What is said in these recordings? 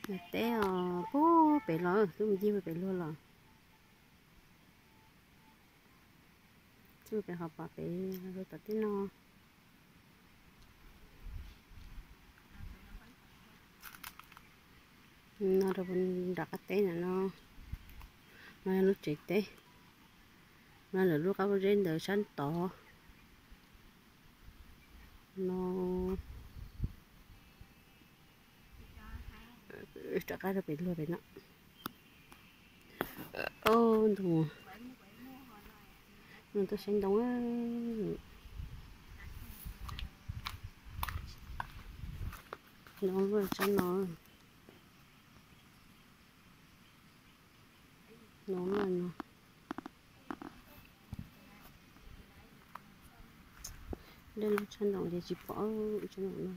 Teb os, pub pem los, twb mus ncig pem luag los. Txij pem ho pom pem luag tom teb no. No rau nram qab teb na no. No yog lub tsev teb. No lawm lub qab pob zeb ntawd sab tod. No rov qab rau pem luag pem no. Ntug, no tuaj saib ntoo. Ntoo luaj tsob no. Ntoo luaj no. Dej lub tsob ntoo ces tsis pom tsob ntoo no.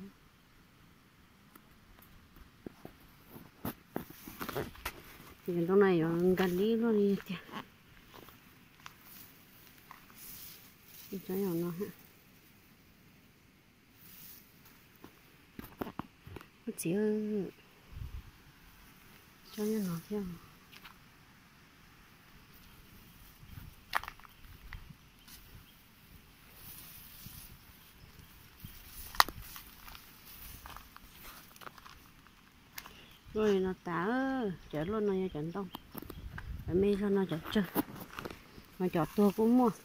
Ces ntoo no yuav nkag li luaj li tiag. Tsob no. Ub txiv, tsob nyob no thiab. Luaj li no tas, cov luaj no yog cov ntoo, cov me zog no cov tsawg, mas cov tuag kuj muaj.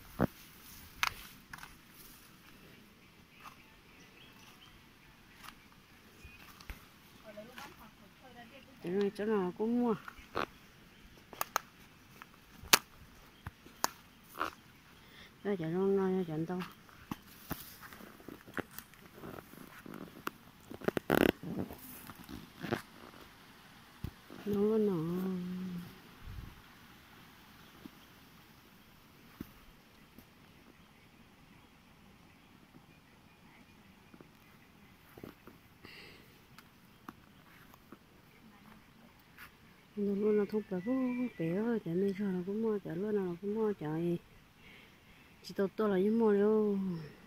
Cov no tsob no kuj muaj. Cov zoo no yog cov ntoo. Ntoo luaj no. Ntoo luaj no thoob plaws pem, cov me zog los kuj muaj, cov luaj no los kuj muaj, cov tsis tau tuaj los yeej muaj li os.